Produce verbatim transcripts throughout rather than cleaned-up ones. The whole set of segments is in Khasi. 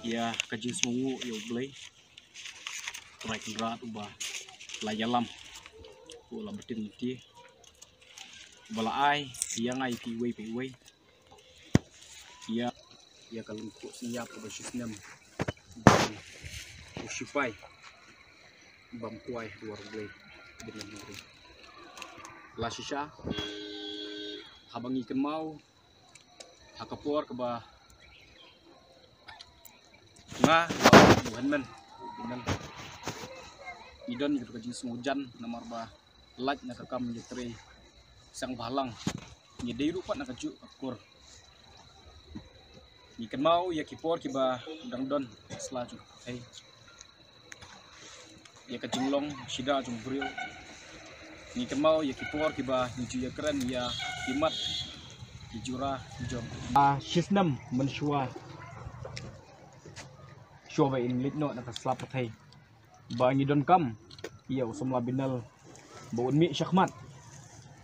Ïa ka jingsngewnguh ïa U Blei Trai Kynrad uba la ïalam, uba la btin lynti, uba la ai ïa nga ïa phi iwei pa iwei. Ïa, ïa ka lyngkhuh synñiap kaba shisnem jong u sipai bym kwai ha duar U Blei. Bynta hynrei la shisha haba ngi kynmaw ha ka por kaba nga, u hynmen, u hynmen, ngi don ïa ka jingsngewjan namar ba lait na ka kam ïatrei seng bhalang, ngi dei ruh pat na kajuh ka kur. Ngi kynmaw ïa ki por kiba dang don ha sla jong ka pyrthei, ïa ka jinglong shida jong u briew. Ngi kynmaw ïa ki por kiba ngi ju ïakren ïa ki mat, ki jura, ki jong. Ah, shisnem mynshuwa, shuwa ba yn leit noh na ka sla pyrthei, ba ngi donkam ïa u samla bynel ba un mih shakhmat.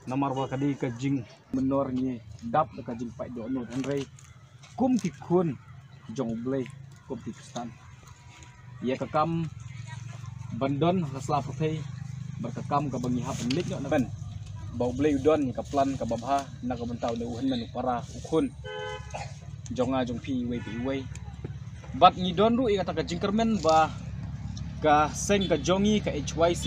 Namar ba ka dei ka jingmynor, ngi dap da ka jingpait dohnud, hynrei kum ki khun jong U Blei, kum ki Khristan, ïa ka kam ban don ha ka sla pyrthei bad ka kam kaba ngi hap ban leit noh na, ba U Blei u don ïa ka plan kaba bha na ka bynta une u hynmen, u para, u khun jong nga jong phi iwei pa iwei. Bad ngi don ruh ïa kata ka jingkyrmen ba ka seng ka jong ngi, ka H Y C,